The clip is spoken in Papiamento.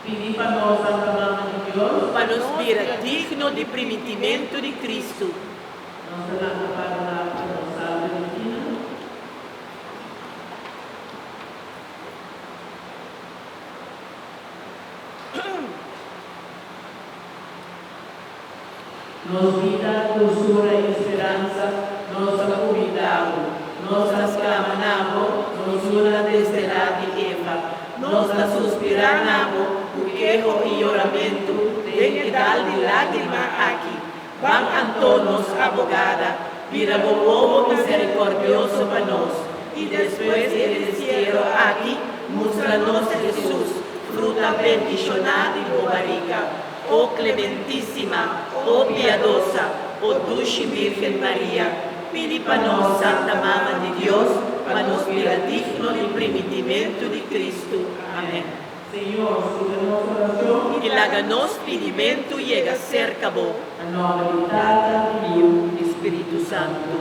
Pidi pa nos, Santa Mama di Dios. Pa nos bira digno di primintimentu di Kristu. Nos ta lanta para lanta nos Salve Regina. Nos bida, dulsura i speransa, nos ta kumindá bo. Nos ta sklama na bo, nos yunan desterá di Eva. Nos ta suspirá na bo ku keho i yoramentu den e dal di lágrima aki. Ban anto, nos abogada, bira bo wowo miserikòrdioso pa nos, i despues di e destiero aki, mustra nos Hesus, fruta bendishoná di bo barika. O Clementísima, o Piadosa, o Dushi Virgen Maria, pidi pa nos, Santa Mama di Dios, pa nos bira digno di primitimentu di Cristo. Amén. Señor, skucha nos orashon. I laga nos pidimentu yega serka Bo. Na nòmber di Tata, di Yu i Spiritu Santu.